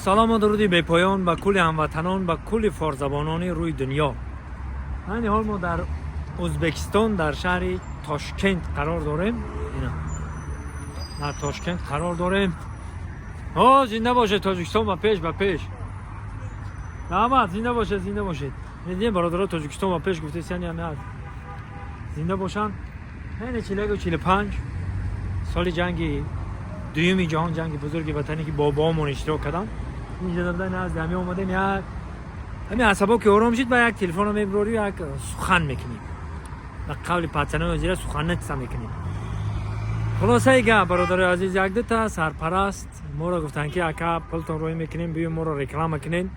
Салому дуруди бепоён ба кулли ҳамватанон, ба кулли форсзабонони рӯи дунё. Айни ҳол мо дар Ӯзбекистон, дар шаҳри Тошкент қарор дорем. Ина, дар Тошкент қарор дорем. О, зинда бошед Тоҷикистон, ба пеш, ба пеш! Раҳмат, зинда бошед, зинда бошед. Дидем, бародаро, Тоҷикистон ба пеш гуфтесяни ҳами зинда бошанд. Айни 41-45 соли ҷанги дуюми ҷаҳон, ҷанги бузурги ватанӣ, ки бобоомон иштирок карданд, инҷа дадан назди ҳами омадем. Як ҳами асабо ки ором шид, ба як телефонро мебирорӣ, як сухан мекунем, ба қавли пацанои озира суханатса мекунем. Хулосаи гап, бародарои азиз, як дута сарпараст моро гуфтанд, ки ака, пултон роҳӣ мекунем, биё моро реклама кунен.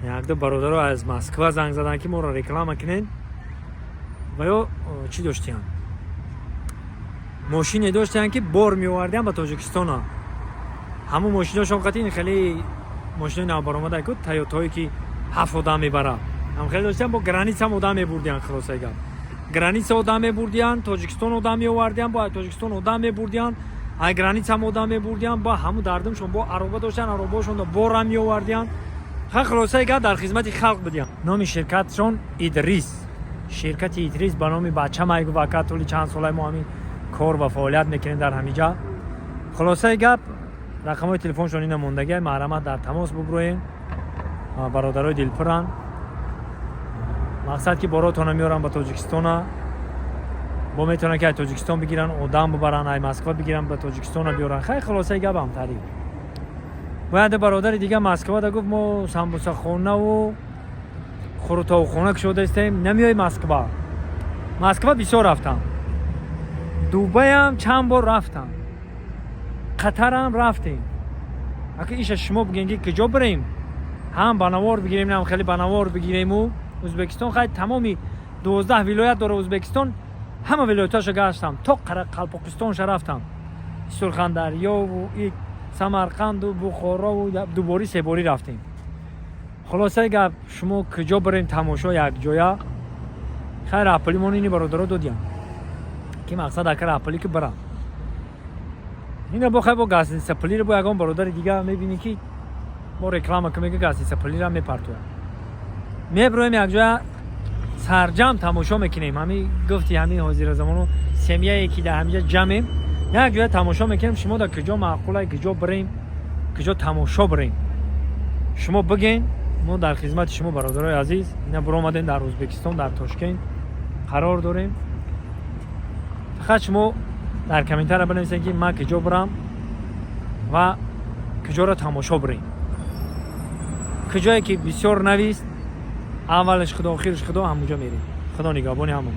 Якду бародаро аз Москва занг заданд, ки моро реклама кунен. Ва ё чӣ доштиянд? Мошине доштиянд, ки бор меовардиям ба Тоҷикистона. Ҳамун мошиношон қати ин хеле мошинои навбаромада ку, Тойотое, ки ҳафт одам мебара, ҳам хеле доштиян. Бо граница м одам мебурдиян. Хулосаи гап, граница одам мебурдиян, Тоҷикистон одам меовардиян, бо Тоҷикистон одам мебурдиян, ай граница м одам мебурдиян. Бо ҳамун дардумшон бо ароба доштан, аробаошон борам меовардиян. Ха, хулосаи гап, дар хизмати халқ будиян. Номи ширкатшон Идрис, ширкати Идрис, ба номи бача май гуфт: ака, тӯли чанд солаи мо ҳамин кор ва фаъолият мекунем дар ҳамиҷа. Хулосаи гап, рақамҳои телефоншон ина мондагиа, марҳамат, дар тамос буброем. Бародарои дилпуранд. Мақсад, ки боротона меоранд ба Тоҷикистона, бо метавонанд, ки ай Тоҷикистон бигиранд, одам бубаранд, ай Москва бигиранд, ба Тоҷикистона биёранд. Хай, хулосаи гап, ҳамтарӣ бояд. Бародари дига Москва да гуфт: мо самбусахонаву хурутовхона кушода истем, намеои Москва? Москва бисёр рафтам, Дубаям чанд бор рафтам, Қатарам рафтем. Ака, иша шумо бигем, ки куҷо бирем, ҳам ба навор бигирем, ҳам хеле ба навор бигирему. Ӯзбекистон хай тамоми 12 вилоят дора Ӯзбекистон, ҳама вилоятҳоша гаштам, то Қалпоқистонша рафтам, Сурхандарёву Самарқанду Бухорову дуборӣ себорӣ рафтем. Хулосаи гап, шумо куҷо бирем тамошо якҷоя? Хай, раҳпулимон ини бародаро додиям, ки мақсад, ака, раҳпулӣ ки бирам ина бо хай, бо гостиница пулиро, бо ягон бародари дига мебинӣ, ки мо реклама ки мега, гостиница пулиро мепартоям, меброем, якҷоя сарҷам тамошо мекунем. Ҳами гуфти, ҳами ҳозира замону семья е ки дар ҳамиҷа ҷамем, як ҷоя тамошо мекунем. Шумо дар куҷо маъқулай, куҷо бирем, куҷо тамошо бирем, шумо биген, мо дар хизмати шумо, бародарои азиз. Ина биромадем, дар Ӯзбекистон, дар Тошкент қарор дорем. Фақат шумо дар комментария бинависед, ки ман куҷо бирам ва куҷоро тамошо бирем. Куҷое ки бисёр навист, аввалаш худо, охираш худо, ҳамуҷо мерем. Худо нигаҳбони ҳамон.